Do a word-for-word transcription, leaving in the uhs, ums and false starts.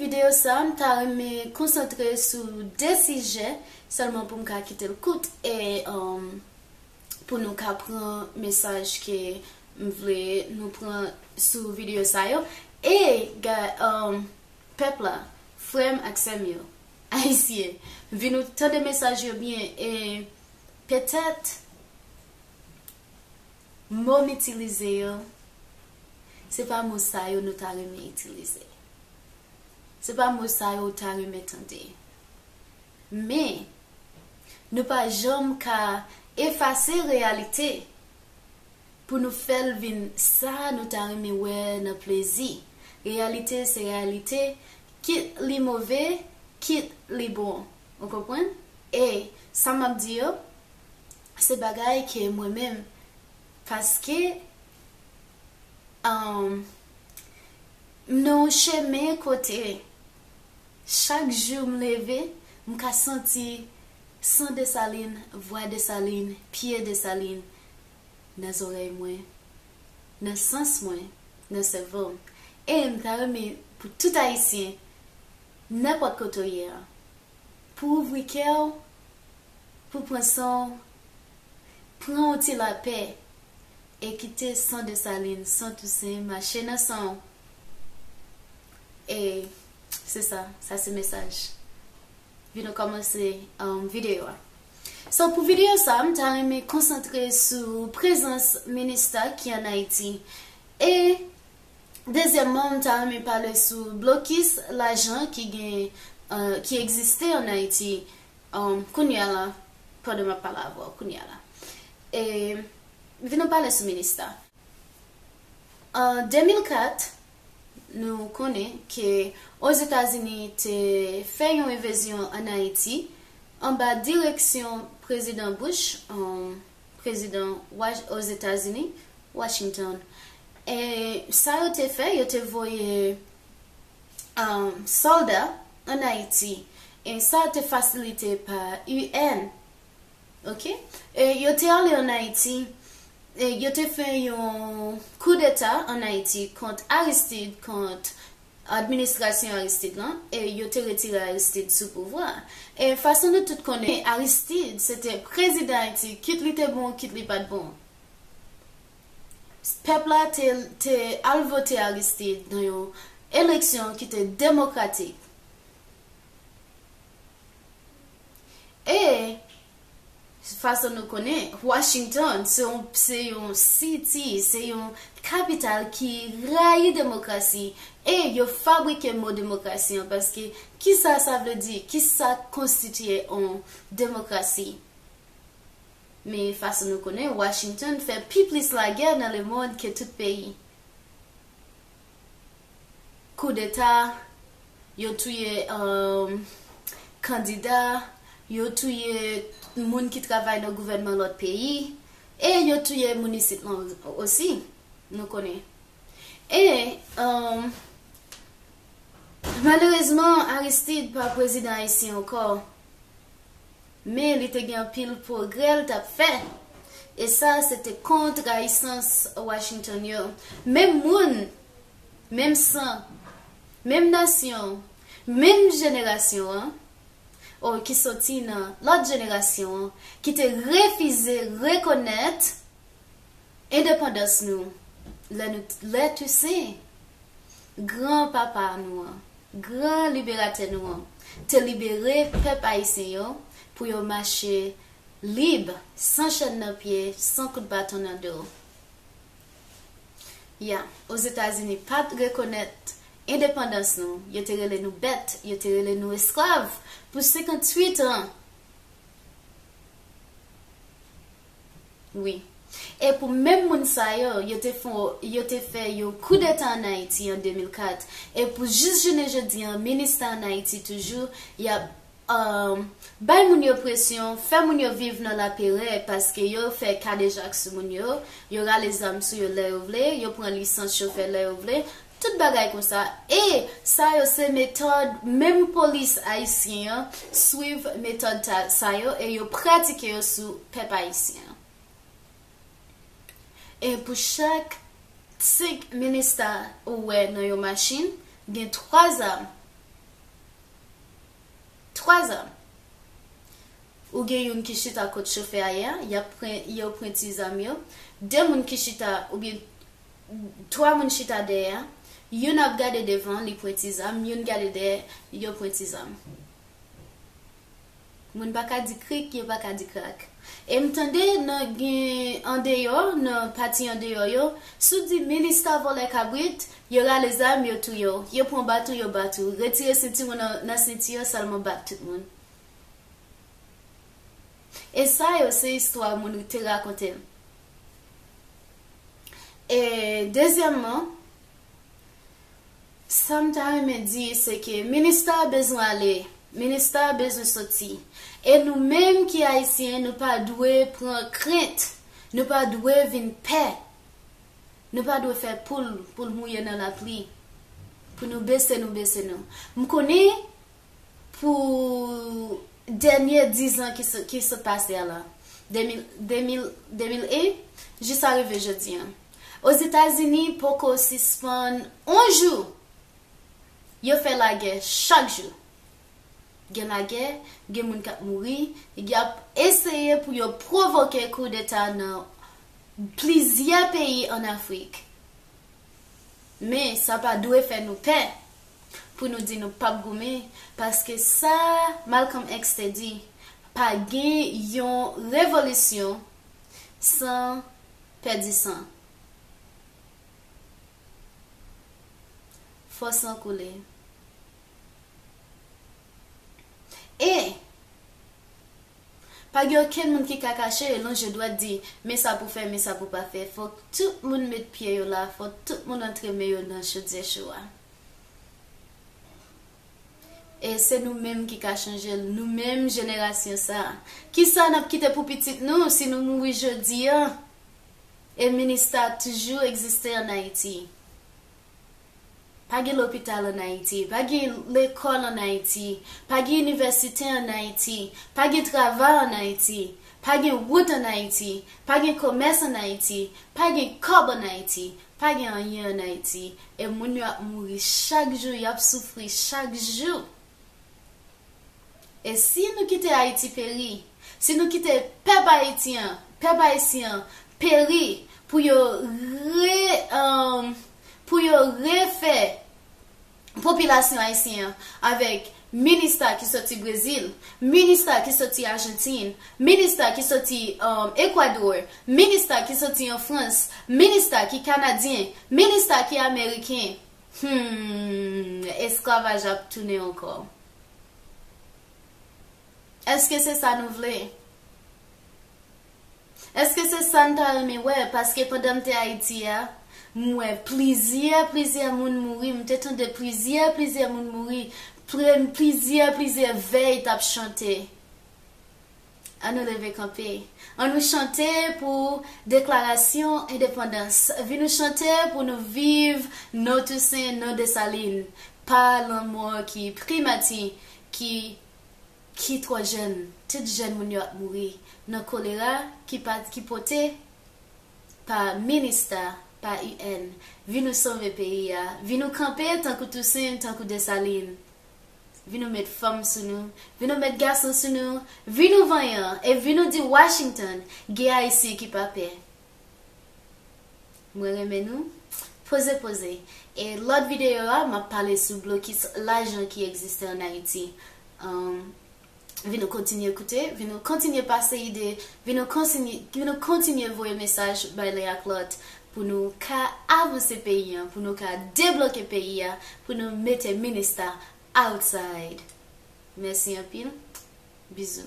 Videyo sa, m ta renmen konsantre sou de sijè sèlman pou m ka kite l kout e, um, pou nou ka pran mesaj ke m vle nou pran sou videyo sa yo. E, ga-, um, pèp la, frè m ak sè m yo, ayisyen, vin nou tande mesaj yo byen e petèt mo m itilize yo, se pa mo sa yo nou ta renmen itilize. Se pa mo sa yo w ta renmen tande. Men, nou pa janm ka efase reyalite pou nou fè l vin sa nou ta renmen wè nan plezi. Reyalite se reyalite, kit li move, kit li bon. Ou konprann? E sa m ap di yo, se bagay ke mwen menm, paske, um, m nan yon chemen kote chak jou m leve, m ka santi san Desalin, vwa Desalin, pye Desalin nan zòrèy mwen, nan sans mwen, nan sèvo m. E m ta renmen pou tout Ayisyen, nenpòt kote w ye a, pou ouvri kè w, pou pran san w, pran yon ti lapè e kite san Desalin, san Tousen mache nan san w. E se sa, sa se mesaj. Vin nou kòmanse, um, videyo a. So, pou videyo sa, m ta renmen konsantre sou prezans Minista ki ann Ayiti. E dezyèmman, m ta renmen pale sou blokis lajan ki gen, uh, ki egziste ann Ayiti, um, kounye a la, pandan m ap pale avè w kounye a la. E vin nou pale sou Minista. An de mil kat, nou konnen ke Ozetazini te fè yon envazyon ann Ayiti anba direksyon Prezidan Bush, um, prezidan Wa-, Ozetazini, Washington. E sa yo te fè, yo te voye, um, sòlda ann Ayiti. E sa te fasilite pa U N. Ok? E yo te ale ann Ayiti, e yo te fè yon koudeta ann Ayiti kont Aristide, kont administrasyon Aristide lan, e yo te retire Aristide sou pouvwa. E fason nou tout konnen, Aristide se te prezidan Ayiti, kit li te bon, kit li pa t bon. Pèp la te, te al vote Aristide nan yon eleksyon ki te demokratik. E fason nou konnen, Washington se yon, se yon city, se yon kapital ki rayi demokrasi. E yo fabrike mo demokrasi an, paske kisa sa vle di? Kisa konstitye yon demokrasi? Men fason nou konnen, Washington fè pi plis lagè nan lemonn ke tout peyi. Koudeta, yo touye, um, kandida, yo touye moun ki travay nan gouvènman lòt peyi, e yo touye moun isit lan osi, nou konnen. E, um, malerezman, Aristide pa prezidan ayisyen ankò. Men li te gen anpil pwogrè l t ap fè. E sa, se te kont rayisans Washington yo. Menm moun, menm san, menm nasyon, menm jenerasyon an, o ki soti nan lòt jenerasyon an, ki te refize rekonèt endepandans nou, lè nou, lè Tousen, gran papa nou an, gran liberatè nou an, te libere pèp ayisyen yo pou yo mache lib, san chèn nan pye, san kout baton nan do. Ya, Ozetazini pa t rekonèt endepandans nou, yo te rele nou bèt, yo te rele nou esklav pou senkantuit an. Wi. E pou menm moun sa yo, yo te fè, yo te fè yon koudeta ann Ayiti an de mil kat. E pou jis jounen jodi an, Minista ann Ayiti toujou, y ap, um, bay moun yo presyon, fè moun yo viv nan laperè, paske yo fè kadejak sou moun yo, yo rale zam sou yo lè yo vle, yo pran lisans chofè lè yo vle, tout bagay konsa. E sa yo se metòd menm polis ayisyen an swiv metòd ta-, sa yo e yo pratike yo sou pèp ayisyen an. E pou chak senk minista ou wè nan yon machin, gen twa zam. Twa zam. Ou gen youn ki chita kot chofè a ye a, y ap pran, yo pran ti zam yo. De moun ki chita, oubyen twa moun chita dèyè a. Youn ap gade devan, li pran ti zam. Youn gade dèyè, yo pran ti zam. Moun pa ka di krik, yo pa ka di krak. E m tande nan gen andeyò, nan pati andeyò yo, si w di Minista vòlè kabrit, yo rale zam, yo touye w. Yo pran baton, yo bat ou. Retire sentiwon nan, nan senti yo, sèlman bat tout moun. E sa yo se istwa moun te rakonte m. E dezyèmman, sa m ta renmen di, se ke Minista bezwen ale, Minista bezwen soti. E nou menm ki Ayisyen, nou pa dwe pran krent, nou pa dwe vin pè. Nou pa dwe fè poul, poul mouye nan lapli. Pou nou bese, nou bese nou. M konnen pou dènye diz an ki sot, ki sot pase a la, de mil, de mil, de mil e jis arive jodi an. Ozetazini poko sispann on jou. Yo fè lagè chak jou. Gen lagè, gen moun k ap mouri, y ap eseye pou yo pwovoke koudeta nan plizyè peyi ann Afrik. Men sa pa dwe fè nou pè pou nou di nou p ap goumen, paske sa Malcolm X te di, pa gen yon revolisyon san pèdi san. Fò san koule. E pa gen okenn moun ki ka kache e lonje dwèt di, men sa pou fè, men sa pou pa fè. Fòk tout moun met pye yo la, fòk tout moun antre men yo nan chodyè cho a. E se nou menm ki ka chanje l, nou menm jenerasyon sa a. Kisa n ap kite pou pitit nou si nou mouri jodi a? E Minista toujou egziste ann Ayiti. Pa gen lopital ann Ayiti, pa gen lekòl ann Ayiti, pa gen inivèsite ann Ayiti, pa gen travay ann Ayiti, pa gen wout ann Ayiti, pa gen komès ann Ayiti, pa gen kòb ann Ayiti, pa gen anyen ann Ayiti. E moun yo ap mouri chak jou, y ap soufri chak jou. E si nou kite Ayiti peri, si nou kite pèp ayityen, pèp ayisyen an peri pou yo re, um, pou yo refè popilasyon ayisyen an avèk Minista ki soti Brezil, Minista ki soti Ajantin, Minista ki soti, um, Ekwadò, Minista ki soti an Frans, Minista ki Kanadyen, Minista ki Ameriken, hmm, esklavaj ap tounen ankò. Èske se sa nou vle? Èske se sa n ta renmen wè? Paske pandan m te Ayiti a, m wè plizyè, plizyè moun mouri, m te tande plizyè, plizyè moun mouri, plizyè, plizyè vèy t ap chante. Ann nou leve kanpe. Ann nou chante pou deklarasyon endepandans. Vin nou chante pou nou viv non Tousen, non Desalin. Pa lanmò ki primati, ki ki twò jèn, tout jèn moun yo ap mouri nan kolera ki pa, ki pote pa Minista, pa U N. Vin nou sove peyi a, vin nou kanpe tankou Tousen, tankou Desalin. Vin nou met fanm sou nou, vin nou met gason sou nou, vin nou vanyan e vin nou di Washington, gen Ayisyen ki pa pè. Mwen renmen nou. Poze, poze. E lòt videyo a, m ap pale sou blokis lajan ki egziste ann Ayiti. Um, vin nou kontinye koute, vin nou kontinye pase ide, vin nou kontinye, vin nou kontinye voye mesaj bay len ak lòt pou nou ka avanse peyi an, pou nou ka debloke peyi a, pou nou mete Minista outside. Mèsi anpil. Bizou.